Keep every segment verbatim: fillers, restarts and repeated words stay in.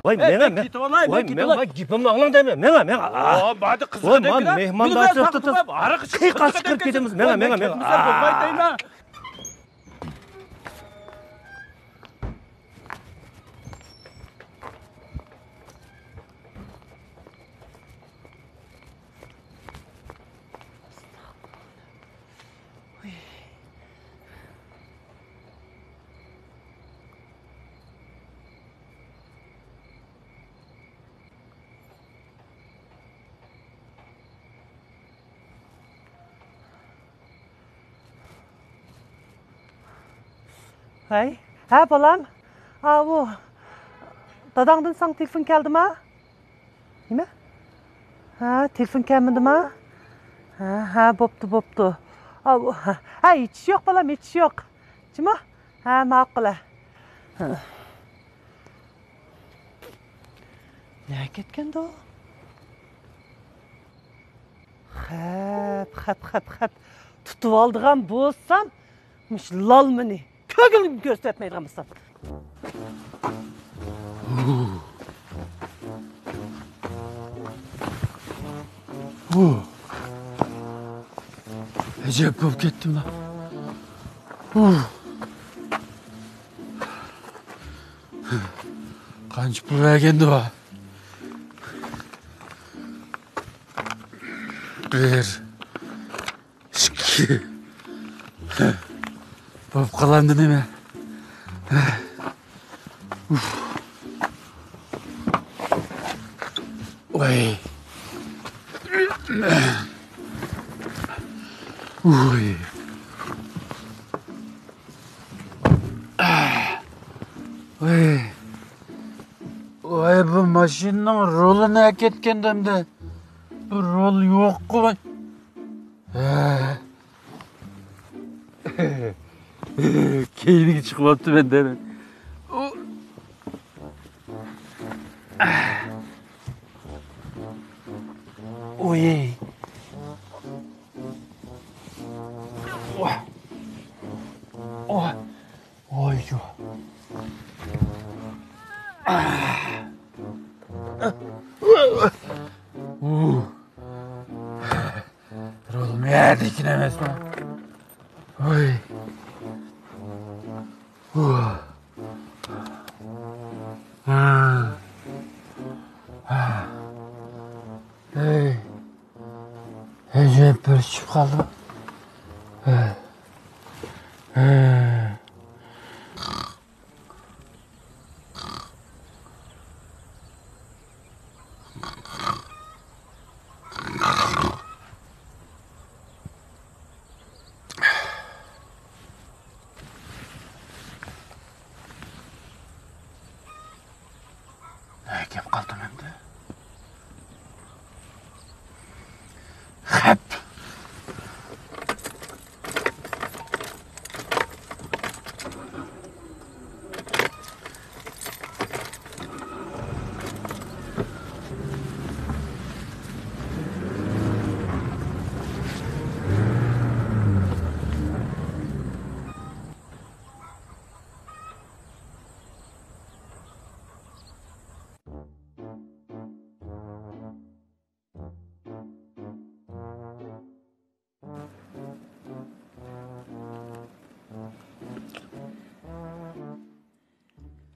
ۋاي، مېڭە، مەن مەن. كېتىۋالاي، ۋاي، مەن مېڭە، كېتىۋالاي. ۋاي، گېپىمنى ئاڭلاڭ دەيمەن، مېڭە، مېڭە. ئا. ئا، باردا قىزىق ۋاي، دەپ مانا كېلە. مېھماندارچىلىقتا بۇنى بىر تۇتۇپ، ساقلىماي، ھاراق ئىچىپ قىيقاس چىقىرىپ كېتىمىز، مېڭە، مېڭە، مېڭە. مېڭە. ئا. ھەي، ھە، بالام. ئاۋۇ، داداڭدىن ساڭا تېلېفون كەلدىما؟ نېمە؟ ھە، تېلېفون كەلمىدىما؟ ھە، ھە، بوپتۇ، بوپتۇ. ئاۋۇ، ھە، ھە، ھېچ ئىش يوق، بالام، ھېچ ئىش يوق. جۇمۇ؟ ھە، ماقۇل، ھە. ھە. نەگە كەتكەندۇ؟ خەپ، خەپ، خەپ، خەپ. تۇتۇۋالىدىغان بولسام، مۇشۇ لالمىنى كۆرگىنىمگە كۆرسەتمەيدىغان بولسام. ئەجەب بولۇپ كەتتىملا. قانچە پۇل بەرگەندۇ؟ بىر، ئىككى. بولۇپ قالامدۇ نېمە؟ ۋاي. ۋاي. ۋاي. ۋاي، بۇ ماشىنىنىڭ رولىنى ئەكەتكەندە ئەمدى. بۇ رول يوققۇ، ۋاي. ھە. كەينىگە چىقىۋاپتىمەن دەيمەن. ئۇي. ۋاي. ۋاي، يو. رولۇم يەردىكىن ئەمەسمۇ؟ ۋاي. ھە. ھە. ھەي. ئەجەب بىر چىقىپ قالدى. ھە. ھە. نەگە كەپ قالدىم ئەمدى؟ خەپ.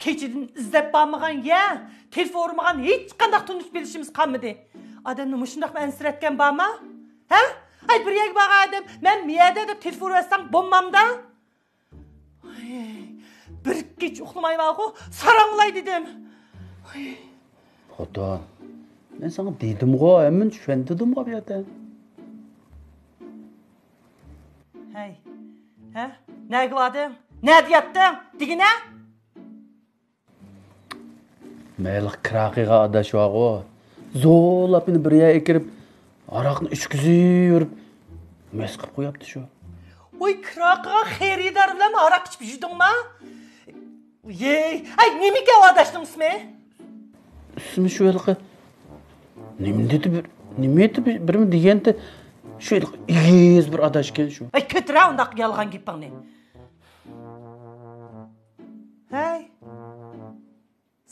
كېچىدىن ئىزدەپ بارمىغان يەر، تېلېفون ئۇرمىغان ھېچقانداق تونۇش بىلىشىمىز قالمىدى. ئادەمنى مۇشۇنداقمۇ ئەنسىرەتكەن بارمۇ؟ ھە؟ ئاي، بىر يەرگە بارغان ئادەم، مەن مۇ يەردە دەپ تېلېفون ئۇرۇۋەتسەڭ بولمامدا؟ ھەي، بىر كېچە ئۇخلىمايمەنغۇ، ساراڭلاي دېدىم. ھەي. خوتۇن، مەن ساڭا دېدىمغۇ، ھەممىنى چۈشەندۈردۈمغۇ بۇ يەردە. ھەي، ھە؟ نەگە باردىڭ؟ نەدە ياتتىڭ؟ دېگىنە؟ مەيلى، كىراقىغا ئاداش بارغۇ. زورلاپ مېنى بىر يەرگە ئەكىرىپ، ھاراقنى ئىچكۈزۈۋېرىپ، مەست قىلىپ قويۇپتۇ شۇ. ۋاي، كىراقىغا خېرىدار بىلەن ھاراق ئىچىپ يۈردۈڭما؟ يەي، ئەي، نېمىكەن ئۇ ئاداشنىڭ ئىسمى؟ ئىسمى شۇ ھېلىقى. نېمە دېدى بىر، نېمە دېدى بىر، بىرىمۇ دېگەنتى. شۇ ھېلىقى ئېگىز بىر ئاداشكەن شۇ. ئەي، كۆتۈرە ئۇنداق يالغان گېپىڭنى. ھەي.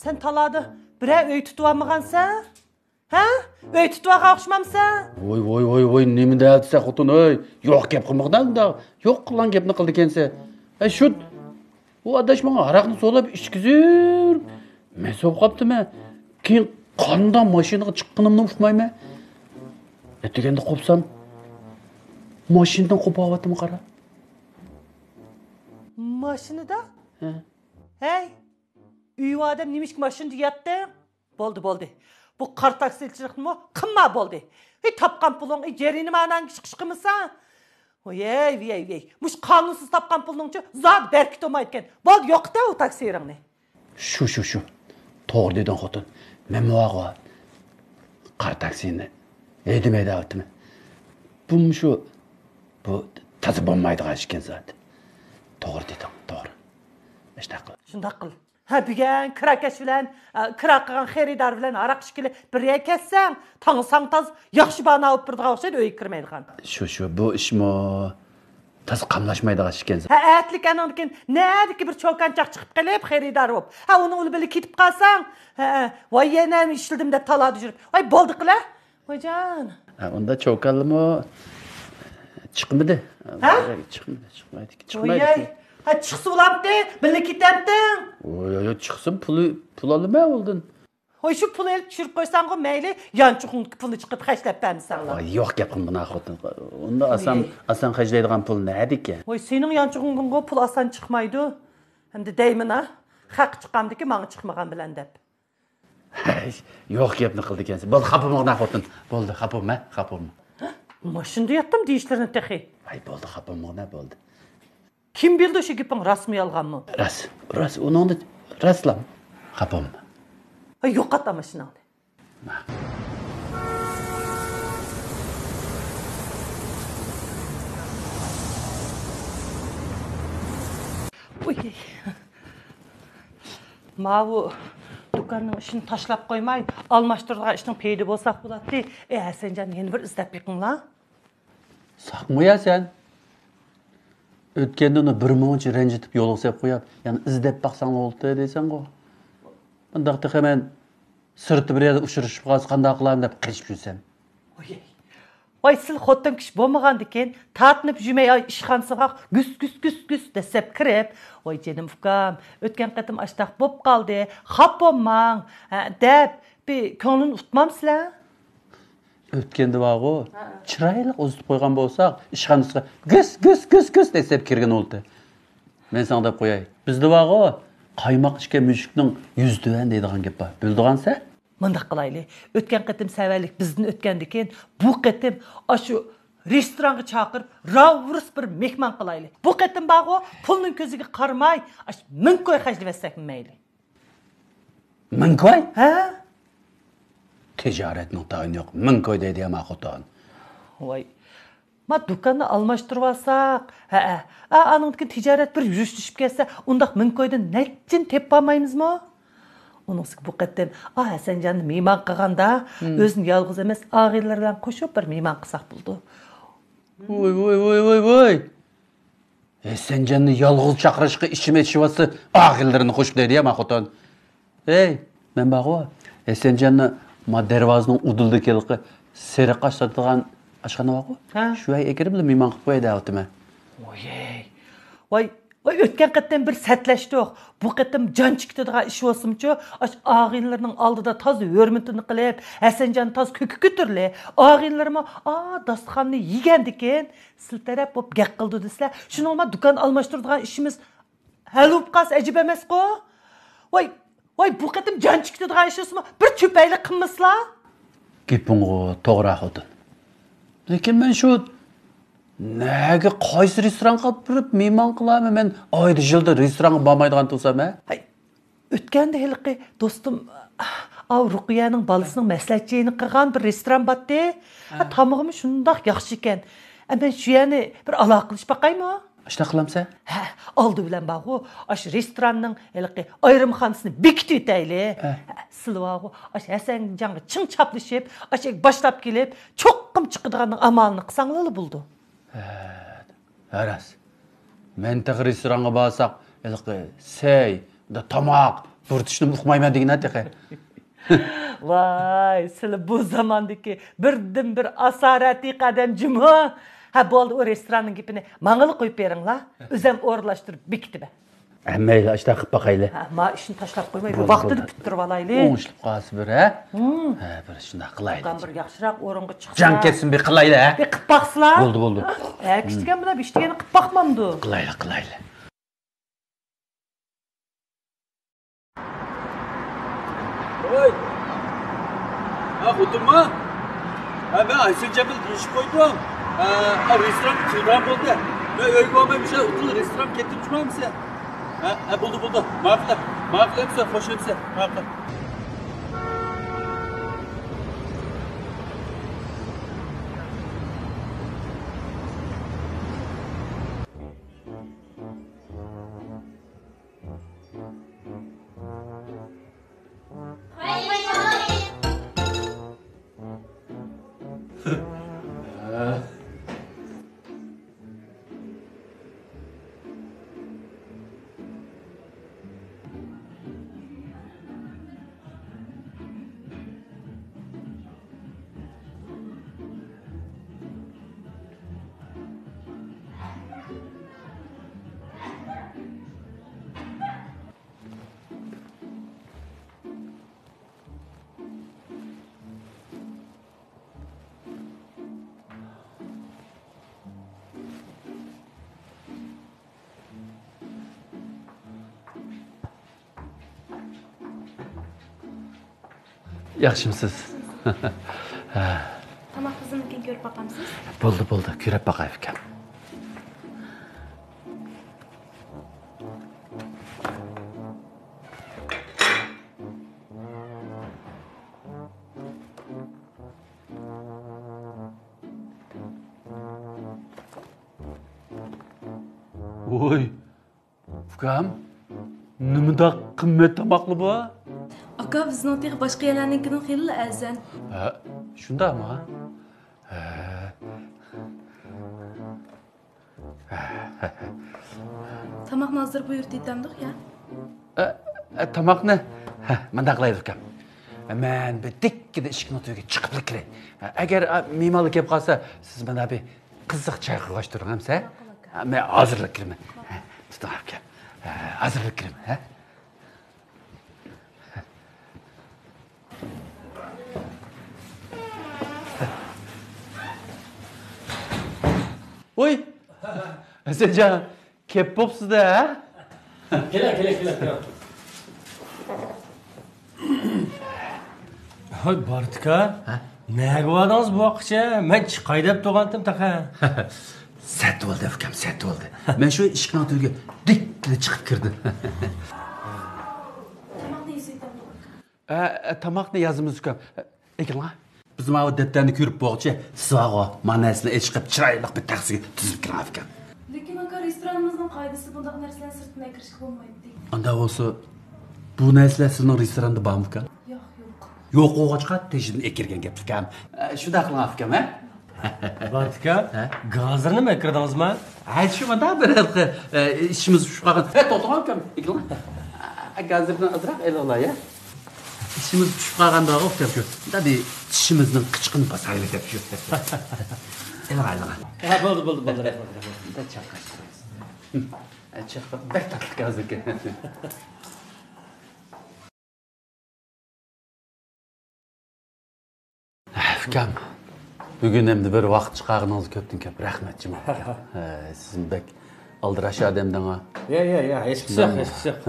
سەن تالادا بىرەر ئۆي تۇتۇۋالمىغانسەن؟ ھە؟ ئۆي تۇتۇۋالغان ئوخشىمامسەن؟ ۋوي، ۋوي، ۋوي، ۋوي، نېمە دەۋاتىسەن خوتۇن، ئۆي؟ يوق گەپ قىلمىغىن ئۇنداق. يوق قىلغان گەپنى قىلىدىكەنسەن. ھەي، شۇ، ئۇ ئاداش ماڭا ھاراقنى سولاپ ئىچكۈزۈپ، مەست بولۇپ قاپتىمەن. كېيىن قانداق ماشىنىغا چىققىنىمنى ئۇقمايمەن. ئەتىگەندە قوپسام، ماشىنىدىن قوپاۋاتىمەن قارا. ماشىنىدا؟ ھە. ھەي، ئۆيۋۇ ئادەم نېمىشقا ماشىنىدا ياتتىڭ؟ بولدى، بولدى. بۇ قارا تاكسىچىلىقنىمۇ قىلما بولدى. ھېي، تاپقان پۇلۇڭ، ئى، جېرىمانەڭگە چىقىش قىلمىساڭ. ۋىيەي، ۋىيەي، ۋىيەي. مۇشۇ قانۇنسىز تاپقان پۇلنىڭچۇ زادى بەرىكىتى بولمايدىكەن. بولدى، يوقىتىۋەر ئۇ تاكسىرىڭنى. شۇ، شۇ، شۇ. توغرا دېدىڭ خوتۇن. مەنمۇ بارغۇ قارا تاكسىنى ھەيدىمەي دەۋاتىمەن. بۇمۇ شۇ، بۇ تازا بولمايدىغان ئىشكەن زادى. توغرا دېدىڭ، توغرا. ئاشۇنداق قىل. شۇنداق قىل. ھە، بۈگۈن كىراكەش بىلەن، ئە، كىرا قىلغان خېرىدار بىلەن ھاراق ئىچكىلى بىر يەرگە كەتسەڭ، تاڭ ساڭ تاز ياخشى باھانە ئاۋۇپ بېرىدىغان ئوخشايدۇ ئۆيگە كىرمەيدىغان. شۇ، شۇ، بۇ ئىشمۇ تازا قاملاشمايدىغان ئىشكەن. ھە، ئەتىلىك ئانىڭدىن كېيىن نەدىكى بىر چوكانچاق چىقىپ قېلىپ خېرىدار بولۇپ، ھە، ئۇنىڭ ئۇلى بىلەن كېتىپ قالساڭ، ھە، ھە، ۋاي يەنە ئىشلىدىم دەپ تالادا يۈرۈپ، ۋاي بولدى قىلە. ۋايجان. ھە، ئۇندا چوكانلىمۇ چىقمىدى. ھە؟ چىقمىدى، چىقمايدىكەن، چىقمايدىكەن. ھە، چىقسا بولامتى، بىللە كېتەمتىڭ. ۋوي، ۋوي، چىقسۇن، پۇلى، پۇل ئالىمەن ئۇلدىن. ۋوي، شۇ پۇل ئېلىپ چۈشۈرۈپ قويساڭغۇ مەيلى، يانچۇقۇڭدىكى پۇلنى چىقىرىپ خەجلەپ بەرمىسەڭلا. ۋاي، يوق گەپ قىلمىغىن خوتۇن. ئۇندا ئاسان، ئاسان خەجلەيدىغان پۇل نەدىكەن؟ ۋوي، سېنىڭ يانچۇقۇڭدىنغۇ پۇل ئاسان چىقمايدۇ. ئەمدى دەيمەن ھە، خەق چىققاندىكى ماڭا چىقمىغان بىلەن دەپ. ھەي، يوق گەپنى قىلىدىكەنسەن. بولدى، خاپا بولمىغىن خوتۇن. بولدى، خاپا بولما، خاپا بولما. ماشىنىدا ياتتىم دېيىشلىرىنى تېخى. ھەي، بولدى، خاپا بولمىغىن، بولدى. كىم بىلدى شۇ گېپىڭ راستمۇ يالغانمۇ؟ راست، راست، ئۇنىڭدا راستلا. خاپا بولما. ھەي، يوقات ماشىناڭنى. ئۇي. ماۋۇ دۇكاننىڭ ئىشىنى تاشلاپ قويماي، ئالماشتۇرىدىغان ئىشنىڭ پېيىدە بولساق بولاتتى. ئەي، ھەسەنجان، يەنە بىر ئىزدەپ بېقىڭلار. ساقمۇ يا سەن؟ ئۆتكەندە ئۇنى بىر مۇنچە رەنجىتىپ يولغا سېلىپ قويۇپ، يەنە ئىزدەپ باقساڭلا بولاتتى دەيسەنغۇ. ئۇنداق تېخى مەن سىرتتا بىر يەردە ئۇچرىشىپ قالسا قانداق قىلارمەن دەپ قېچىپ يۈرسەم. ۋاي، سىل خوتۇن كىشى بولمىغاندىكىن، تارتىنىپ يۈرمەي ئاي ئىشخانىسىغا گۈس، گۈس، گۈس، گۈس دەسسەپ كىرىپ، ۋاي جېنىم ئۇكام، ئۆتكەن قېتىم ئاشتاق بوپ قالدى، خاپا بولماڭ، ھە، دەپ بىر كۆڭلىنى ئۇتمامسىلەر؟ ئۆتكەندە بارغۇ، ھە. چىرايلىق ئۇزىتىپ قويغان بولساق، ئىشخانىسىغا گۈس، گۈس، گۈس، گۈس دەسسەپ كىرگەن بولاتتى. مەن ساڭا دەپ قوياي. بىزدە بارغۇ، قايماق ئىچكەن مۈشۈكنىڭ يۈزى تۆۋەن دەيدىغان گەپ بار. بىلىدىغانسەن؟ مۇنداق قىلايلى. ئۆتكەن قېتىم سەۋەنلىك بىزدىن ئۆتكەندىكىن، بۇ قېتىم ئاشۇ رېستورانغا چاقىرىپ، راۋۇرۇس بىر مېھمان قىلايلى. بۇ قېتىم بارغۇ، پۇلنىڭ كۆزىگە قارىماي، ئاشۇ مىڭ كوي خەجلىۋەتسەكمۇ مەيلى. مىڭ كوي؟ ھە؟ تىجارەتنىڭ تايىنى يوق، مىڭ كوي دەيدۇ يا ما خوتۇن. ۋاي، ما دۇكاننى ئالماشتۇرۇۋالساق، ھەئە، ئا، ئانىڭدىن كېيىن تىجارەت بىر يۈرۈشلىشىپ كەتسە، ئۇنداق مىڭ كويدىن نەچچىنى تېپىپ بولمايمىزمۇ؟ ئۇنىڭسىگە بۇ قېتىم، ئا، ھەسەنجاننى مېھمان قىلغاندا، مم. ئۆزىنى يالغۇز ئەمەس، ئاغىنىلىرى بىلەن قوشۇپ بىر مېھمان قىلساق بولىدۇ. ۋوي، ۋوي، ۋوي، ۋوي، ۋوي! ھەسەنجاننى يالغۇز چاقىرىشقا ئىچىم ئېچىشىۋاتسا، ئاغىنىلىرىنى قوشۇپ دەيدۇ يا ما خوتۇن. ھەي، مەن بارغۇ، ھەسەنجاننى ما دەرۋازىنىڭ ئۇدۇلىدىكى ھېلىقى سېرىق ئاش ساتىدىغان ئاشخانا بارغۇ، ھە. شۇ يەرگە ئەكىرىپ مېھمان قىلىپ قوياي دەۋاتىمەن. ۋوي، ۋوي، ئۆتكەن قېتىم بىر سەتلەشتۇق. بۇ قېتىم جان چىقىدىغان ئىش بولسىمۇچۇ، ئاشۇ ئاغىنىلىرىنىڭ ئالدىدا تازا ھۆرمىتىنى قىلىپ، ھەسەنجان تازا كۆككە كۆتۈرۈلى. ئاغىنىلىرىمۇ، ئا، داستىخاننى يېگەندىكىن، سىل تەرەپ بولۇپ گەپ قىلىدۇ دېسىلە، شۇنىڭغا دۇكان ئالماشتۇرىدىغان ئىشىمىز ھەل بولۇپ قالسا ئەجەب ئەمەسقۇ؟ ۋاي، ۋاي، بۇ قېتىم جان چىقىدىغان ئىش بولسىمۇ، بىر چۆپەيلىك قىلمىسىلا. گېپىڭغۇ توغرا خوتۇن. لېكىن مەن شۇ نەگە قايسى رېستورانغا ئاپىرىپ مېھمان قىلارمەن؟ مەن ئايدا يىلدا رېستورانغا بارمايدىغان تۇرسام، ھە؟ ھەي، ئۆتكەندە ھېلىقى دوستۇم، ئاۋۇ رۇقىيەنىڭ بالىسىنىڭ مەسلىھەتچى يېنى قىلغان بىر رېستوران بارتتى. ھە، ھە. تامىقىمۇ شۇنداق ياخشى ئىكەن. ئە، مەن شۇ يەرنى بىر ئالاقە قىلىشىپ باقايمۇ؟ ئاشۇنداق قىلامسەن؟ ھە، ئالدى بىلەن بارغۇ، ئاشۇ رېستوراننىڭ ھېلىقى ئايرىمخانىسىنى بېكىتىۋېتەيلى. ھە. ھە، سىلى بارغۇ، ئاشۇ ھەسەنجانغا چىڭ چاپلىشىپ، ئاشۇ يەرگە باشلاپ كېلىپ، چوققۇم چىقىدىغاننىڭ ئامالىنى قىلساڭلارلا بولىدۇ. ھە، ھە، راست. مەن تېخى رېستورانغا بارساق، ھېلىقى سەي، دا تاماق، بۇرۇتۇشنى ئۇقمايمەن دېگىنە تېخى. ۋاي، سىلى بۇ زاماندىكى بىردىنبىر ئاسارەتىق ئادەم جۇمۇ. ھە، بولدى، ئۇ رېستوراننىڭ گېپىنى ماڭىلا قويۇپ بېرىڭلار. ئۆزەم ئورۇنلاشتۇرۇپ بېكىتىمەن. ھە، مەيلى، ئاشۇنداق قىلىپ باقايلى. ھە، ما ئىشنى تاشلاپ قويماي، بولدى، ۋاقتىنى بولدى. پۈتتۈرۈپ ئالايلى. ئوڭشىلىپ قالسا بىر، ھە؟ ھە، بىر شۇنداق قىلايلى. بىر ياخشىراق ئورۇنغا چىقسا. جان كەتسۇن، بىر قىلايلى، ھە؟ بىر قىلىپ باقسىلا. بولدى، بولدى. ھە، كىچىككەن بىلەن بىشتىگەننى قىلىپ باقمامدۇ؟ قىلايلى، قىلايلى. ۋاي! ھە، خوتۇنما؟ ھە، مەن ئايسەنجان بىلەن دېيىشىپ قويدۇم. ھە، ھە، رېستوران كىرگەن بولدى. مەن ئۆيگە بارماي مۇشۇ ئوتتۇرا رېستوران كەتتىم جۇمامسە. ھە، ھە، بولدى، بولدى. ماقۇل، ماقۇل ئەمسە، خوش ئەمسە، ماقۇل. ياخشىمۇسىز؟ تاماق تىزىملىكىنى كۆرۈپ باقامسىز؟ بولدى، بولدى، كۆرۈپ باقاي ئۇكام. ۋوي، ئۇكام، نېمانداق قىممەت تاماقلا بۇ؟ ئاكا، بىزنىڭ تېخى باشقا يەرلەرنىڭكىدىن خېلىلا ئەرزان. ھە، شۇنداقمۇ؟ ھە. تاماقنى ھازىر بۇيرۇتۇۋېتەمدۇق يا؟ ئە، ئە، تاماقنى، ھە، مۇنداق قىلايلى ئۇكام. مەن بىر دىككىدە ئىشىكنىڭ تۈۋىگە چىقىپلا كىرەي. ئەگەر، ئە، مېھمانلار كېلىپ قالسا، سىز مانا بىر قىزىق چاي قىلغاچ تۇرۇڭ ئەمسە. ماقۇل ئاكا. مەن ھازىرلا كىرىمەن. ماقۇل. ھە، تۇتۇڭ ئاكا. ھە، ھازىرلا كىرىمەن، ھە. ۋوي! ھەسەنجان، كەپ بوپسىز-دە، ھە؟ كېلە، كېلە، كېلە، كېلە. ھاي، بارتىكا، ھە؟ نەگە باردىڭىز بۇ ۋاقىتقىچە؟ مەن چىقاي دەپ تۇرغانتىم تېخى. سەت بولدى، ئۇكام، سەت بولدى. مەن شۇ ئىشىكنىڭ تۈۋىگە دىككىدە چىقىپ كىردىم. تاماقنى يېسەيتەمدۇق؟ ئە، ئە، تاماقنى يازىمىز، ئۇكام. ئە، ئېكىلىڭا. بىز ماۋۇ دەپتەرنى كۆرۈپ بولغۇچە، سىز بارغۇ، ما نەرسىلەرنى ئېچىقىپ، چىرايلىق بىر تەخسىگە تىزىپ كىرىڭ، ئۇكام. لېكىن، ئاكا، رېستورانىمىزنىڭ قائىدىسىدە بۇنداق نەرسىلەرنى سىرتتىن ئەكىرىشكە بولمايدۇ. ئاندا بولسا، بۇ نەرسىلەر سىزنىڭ رېستوراندا بارمىكەن؟ ياق، يوق. يوق بولغاچقا، تېشىدىن ئەكىرگەن گەپ، ئۇكام. ئە، شۇنداق قىلىڭ، ئۇكام، ھە؟ بارتىكا، ھە؟ گازىرنى ئەكىردىڭىزمۇ؟ ھە، شۇ مانا بىر ھېلىقى، ئە، ئىچىمىز پۇشۇپ قالغان. ھە، توختىغان ئۇكام، ئېكىلىڭ. ئە، گازىرنى ئازراق ئېلىڭلار، يا. ئىچىمىز پۇشۇپ قالغاندا ئۇكام شۇ. مۇندا بىر چىشىمىزنىڭ قىچىقىنى باسايلى دەپ شۇ. ئېلىڭ، ئېلىڭ. ھە، بولدى، بولدى، بولدى، رەھمەت، رەھمەت. مۇندا چاققاچ. ھە، چاققاچ. بەك تاتلىق گازىركەن. ئۇكام، بۈگۈن ئەمدى بىر ۋاقىت چىقارغىنىڭىزغا كۆپتىن كۆپ رەھمەت جۇمۇ ئۇكام. ھە، سىزمۇ بەك ئالدىراش ئادەم دەڭا. يا، يا، يا، ھېچقىسى يوق، ھېچقىسى يوق.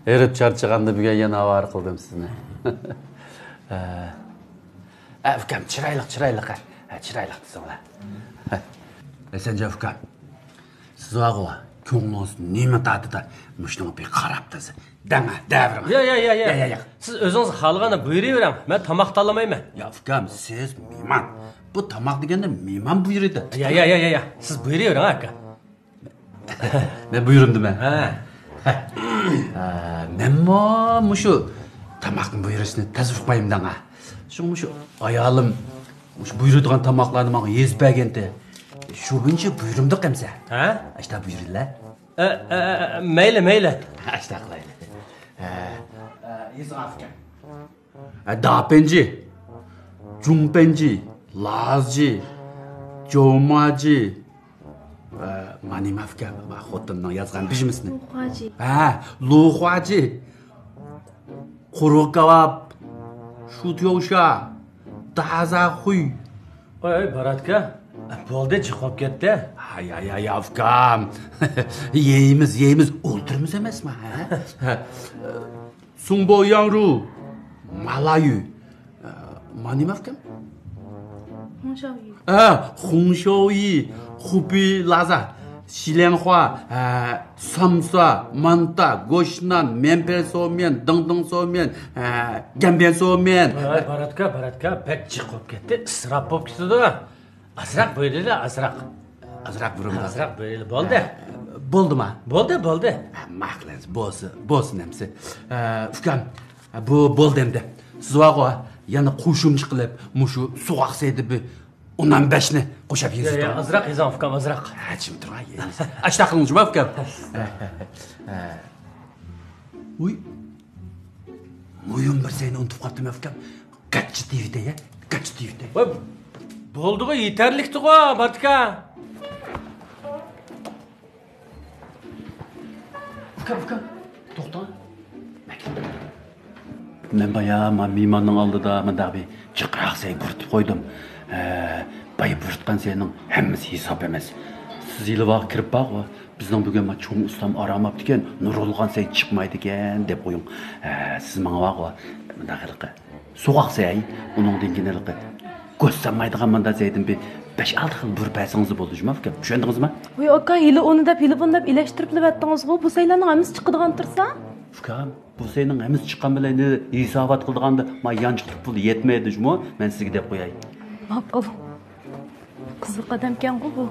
ھېرىپ چارچىغاندا بۈگۈن يەنە ئاۋارە قىلدىم سىزنى. ھە. ھە، ئۇكام، چىرايلىق، چىرايلىق، ھە. ھە، چىرايلىق دېسەڭلار. ھە. ھەسەنجان ئۇكام، سىز بارغۇ، كۆڭلىڭىز نېمە تارتىدۇ، مۇشۇنىڭغا بىر قاراپ تۇرسا. دەڭە، دەۋرىڭ. يا، يا، يا، يا. يا، يا، يا. سىز ئۆزىڭىز خالىغاننى بۇيرۇۋېرىڭ. مەن تاماق تاللىمايمەن. يا، ئۇكام، سىز مېھمان. بۇ تاماق دېگەندە مېھمان بۇيرۇيدۇ. يا، يا، يا، يا، يا. سىز بۇيرۇۋېرىڭ، ئاكا. مەن بۇيرۇمدىمەن. ھە. ھە، مەنمۇ مۇشۇ تاماقنى بۇيرۇشنى تەس ئۇقمايمەن دەڭە. شۇڭا مۇشۇ ئايالىم مۇشۇ بۇيرۇيدىغان تاماقلارنى ماڭا يېزىپ بەرگەنتى. شۇ بويىچە بۇيرۇمدۇق ئەمسە. ھە؟ ئاشتا بۇيرۇڭلار. ئە، ئە، ئە، مەيلى، مەيلى. ئاشتا قىلايلى. ھە. ئە، يېزىڭ ئاكا. ھە، داپەنجى، جۇڭپەنجى، لازجى، جوماجى. ھە، مانا نېمە ئۇكام، خوتۇننىڭ يازغان بىژمىسىنى. لۇخۇاجى. ھە، لۇخۇاجى. قۇرۇق كاۋاپ، شۇتيوشا، تازا خۇي. ئوي، ئوي، باراتكا. بولدى، جىق بولۇپ كەتتى. ھاي، ھاي، ھاي، ئۇكام. يەيمىز، يەيمىز، ئولتۇرىمىز ئەمەسمۇ، ھە؟ سۇڭبو ياڭرۇ، مالايۈ. مانا نېمە ئۇكام؟ خۇڭشاۋيۈ. ھە، خۇڭشوۋيى، خۇپى لازا، شىلەنخۇا، ھە، سامسا، مانتا، گۆشنان، ميەنپيەن سوميەن، دىڭدىڭ سوميەن، ھە، گەنبيەن سوميەن. ۋاي، باراتكا، باراتكا، بەك جىق بولۇپ كەتتى، ئىسراپ بولۇپ كېتىدۇ. ئازراق بېرىلى، ئازراق. ئازراق بېرىمدا. ئازراق بېرىلى، بولدى. ھە، بولدىما؟ بولدى، بولدى. ھە، ماقۇل، بولسا، بولسۇن ئەمسە. ھە، ئۇكام، بۇ بولدى ئەمدى. سىز بارغۇ، يەنە قوشۇمچە قىلىپ، مۇشۇ سوغۇق سەيدە بىر ئون بەشنى قوشۇپ يېزىپ يا، يا، تۇرۇڭ. ئازراق يېزىڭ، ئۇكام، ئازراق. ھە، جىم تۇرۇڭ، يەيمىز. ئاشتاق قىلىڭ، جۇما ئۇكام. ھە، ھە، ھە. ئۇي، مۇھىم بىر سەينى ئۇنتۇپ قاپتىمەن، ئۇكام. قەچچە تىۋىتەي، يا، قەچچە تىۋىتەي. ۋاي، بولدىغۇ، يېتەرلىكتىغۇ، بارتىكا. ئۇكام، ئۇكام، توختاڭ. مەن بايا ما مېھماننىڭ ئالدىدا مۇنداق بىر جىقراق سەي بۇرىتىپ قويدۇم. ھە، بايا بۇرۇتقان سەينىڭ ھەممىسى ھېساب ئەمەس. سىز ھېلىۋاغ كىرىپ بارغۇ، بىزنىڭ بۈگۈن ما چوڭ ئۇستام ئارام ئاپتىكەن، نۇرغۇنلىغان سەي چىقمايدىكەن دەپ قويۇڭ. ھە، سىز ماڭا بارغۇ، مۇنداق ھېلىقى سوغۇق سەي، ئۇنىڭدىن كېيىن ھېلىقى گۆش سالمايدىغان مۇنداق سەيدىن بىر بەش-ئالتە خىل بۇرۇپ بەرسىڭىز بولىدۇ، جۇما ئۇكام. چۈشەندىڭىزمۇ؟ ۋاي ئاكا، ھېلى ئۇنى دەپ، ھېلى بۇنى دەپ ئېلەشتۈرۈپلا ئەتتىڭىزغۇ، بۇ سەيلەرنىڭ ھەممىسى چىقىدىغان تۇرسا. ئۇكام، بۇ سەينىڭ ھەممىسى چىققان بىلەن ھېسابات قىلىدىغاندا ما يانچۇقلۇق پۇل يەتمەيدۇ جۇمۇ، مەن سىزگە دەپ قوياي. ماقۇل. قىزىق ئادەمكەنغۇ بۇ.